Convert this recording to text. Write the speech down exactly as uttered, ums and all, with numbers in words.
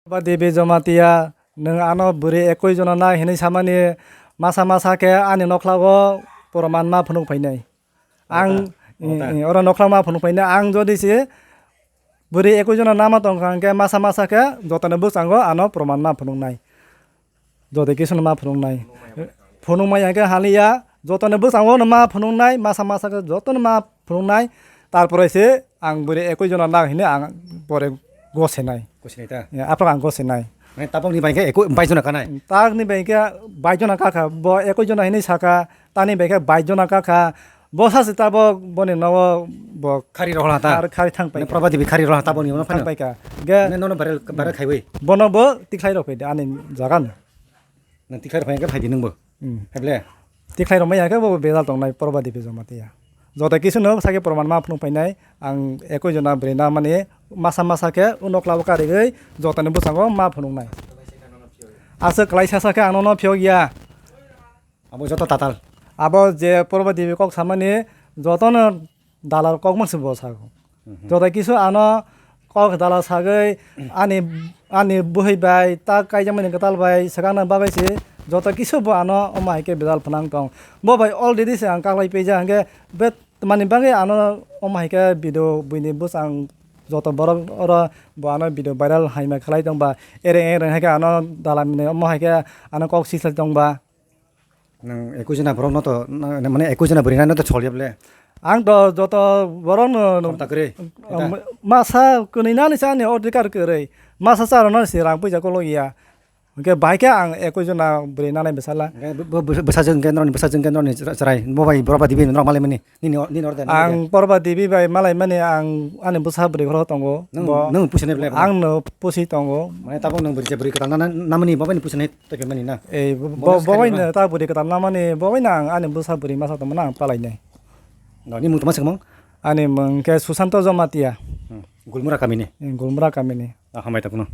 Ba Devi Jamatia, nwng ano bwrwi ekoi jona nai hinwi samani masa masa khe ani nokhlago poroman ma phunuk phainai. Ang, Ota, ota. I, i, oro nokhlak ma phunuk phainai. Ang jodi se bwrwi ekoi jona nama tongkha hwnkhe masa masa khe jotoni bwskango ano poroman ma phunuknai. Joto kisu no ma phunuknai. Phunukmaya khe haliya, jotoni bwskango no ma phunuknai, masa masa khe jotono ma phunuknai. Tarpore se ang bwrwi ekoi jona nang hinwi ang pore gosenai. Gosenai ta? Ya, aphang ang gosenai. Mane tabokni bai khe ekoi, bais jona kanai? Takni bai khe bais jona kakha, bo ekoi jona hinwi saka, tani bai khe bais jona kakha. Bo sachi tabok boni nogo bo khari rohla ta? Khari, khari thang pai. Probadi bi khari rohla tabokni ono phano? Thang pai ka. Ge, mane nono viral, viral khaiwi? Bono bo tikhlai rok phaidi ani jaga no. Nang tikhlai rok phai khe phaidi nungbo? Hmm. Haible? Tikhlai rok maya khe bo bejal tongnai Probadi bi Jamatia. Joto kisu no sake proman ma phunuk phainai ang ekoi jona bwrwi na mani masa masa khe o nokla o karigwi jotoni bwskango ma phunuknai. Aswk kwlai sasa khe ang nono phiyok ya. Abo joto tatal. Abo je Probadi bi kok samani jotono dalal kok mangsi bo sago. Mhm. Joto kisu ano kok dalal sagwi ani, ani buhai bai tak kaijakmani kwtal bai swkangna bagwi se joto kisu bo ano omo hai khe bejal phnang tong. Bo bai already se ang kaklai phaijak hwnkhe bet mani bagwi ano omo hai khe video buini bwsang joto borok oro bo ano video viral haima khlai tong ba ereng ereng hai khe ano dalal mini omo hai khe ano kok sislai tong ba. Nang ekoi jona borok no to, na-, mane ekoi jona bwrwi no to chol ya ble? Ang to joto borok no, no, Khoroksa kwrwi, um, eta? Masa kwnwi nani sa ani odhikar kwrwi. Masa cha rwna se rang puisa kolok ya. Hwnkhe bahai khe ang ekoi jona bwrwi nanai bwsala. Hwnkhe bo, bo, bo, bwsajwk hwnkhe norokni bwsajwk hwnkhe norokni chwrai, bo bai Probadi bi norok malai mani. Nini, nini order, nini order. Ang Probadi bi bai malai mani ang ani bwsa bwrwi khoro tongo. Nwng, bo nwng pusi nai ble? Ang no pusi tongo. Mane tabok nwng bwrwi se bwrwi kwtal na, na, namani bo bai ni pusi nai tei mani na? Ei, bo, bo, bo bai no ta bwrwi kwtal namani bo bai no ang ani bwsa bwrwi masa tongmani ang palai nai. No, ni mung tongma swkang? Ani mung khe Susanto Jamatia. Hmm. Gulmura kamini? Hmm, Gulmura kamini. Ah, hambai ta kuno.